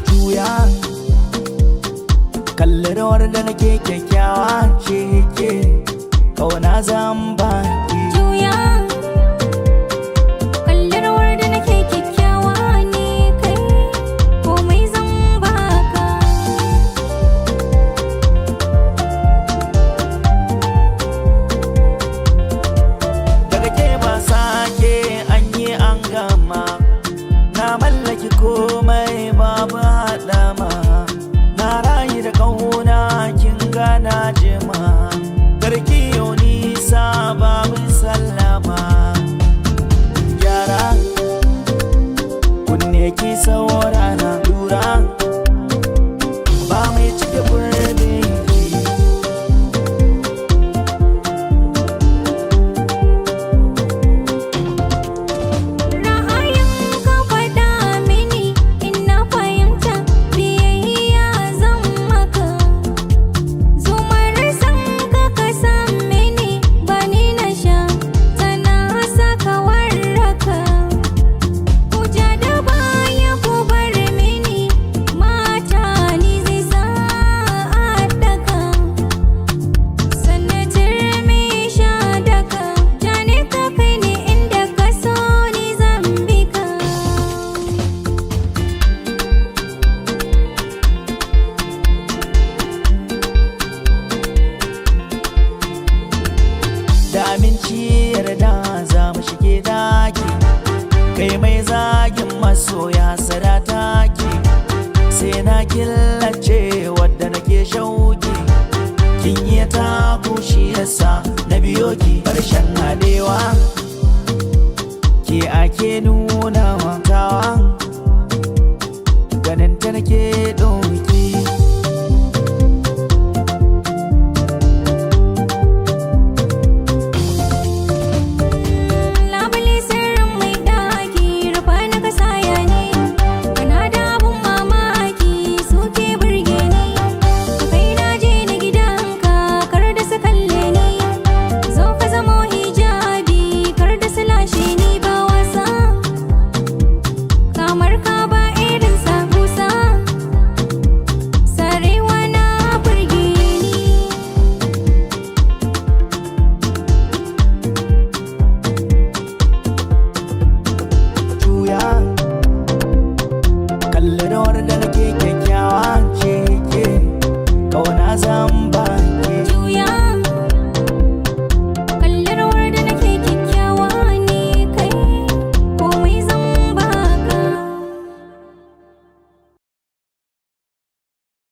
Juya, kalli rawar da nake, kyakkyawa ce ke, kauna zan baki. Juya, kalli rawar da nake, kyakkyawa ne kai, komai zan baka. Daga ke ba sake, an yi an gama. Na mallaki komai, babu haɗama. Na rayu da ƙauna, kin gana jima. Karki yau nisa, babu sallama. Gyara kunne ki saurara, lura, ba mai cike gurbin ki. Ra'ayin ka faɗa mini in na fahimta, biyayya zan maka. Zumar san ka ka san mini, ba ni na sha, tana saka warraka. Ku ja da baya ku bar mini, mata ni zai sa a daka. Sanatar me sha daka, ja ne ka kai ni inda ka so, ni zan bi ka. Da aminci yarda za mu shige daki. Kai mai zagin masoya, sadata ki. Sai na killace wadda nake shauki. Kin yi taku, shi yasa na biyo ki. Karshen hadewa ke ake nuna tawa. Ganin ta nake ɗauki. Labule sirrin mai daki, rufa na kasaya ne. Kana da abun mamaki, suke burge ni. Ka kai na je ni gidanka, kar da su kalle ni. Zo ka zamo hijabi, kar da su lashe ni, ba wasa. Kamar ka ba irin sa busa, sarewa na burge ni. Juya, kalli rawar da